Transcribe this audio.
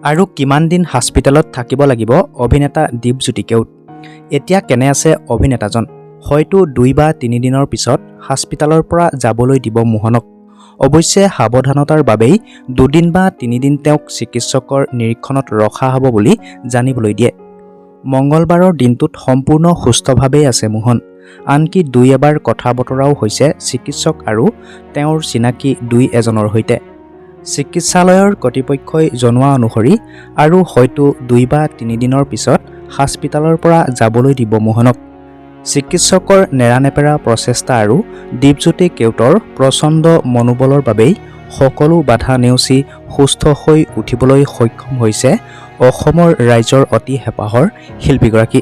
আৰু কিমান দিন হাস্পিতালত থাকিব লাগিব অভিনেতা দীপজ্যোতি কেওট? এতিয়া কেনে আছে অভিনেতাজন? হয়তো 2 বা 3 দিনৰ পিছত হাস্পিতালৰ পৰা যাবলৈ দিব মোহনক। অৱশ্যে সাৱধানতাৰ বাবেই 2 বা 3 দিন তেওঁক চিকিৎসকৰ নিৰীক্ষণত ৰখা হ'ব বুলি জানিবলৈ দিয়ে। মঙলবাৰৰ দিনটোত সম্পূৰ্ণ সুস্থভাৱেই আছে মোহন। আনকি দুই এবাৰ কথা বতৰাও হৈছে চিকিৎসক আৰু তেওঁৰ চিনাকি দুই এজনৰ সৈতে। চিকিৎসালয়ৰ কৰ্তৃপক্ষই জনোৱা অনুসৰি আৰু হয়তো 2 বা 3 দিনৰ পিছত হাস্পিতালৰ পৰা যাবলৈ দিব মোহনক। চিকিৎসকৰ নেৰানেপেৰা প্ৰচেষ্টা আৰু দীপজ্যোতি কেওটৰ প্ৰচণ্ড মনোবলৰ বাবেই সকলো বাধা নেওচি সুস্থ হৈ উঠিবলৈ সক্ষম হৈছে অসমৰ ৰাইজৰ অতি হেঁপাহৰ শিল্পীগৰাকী।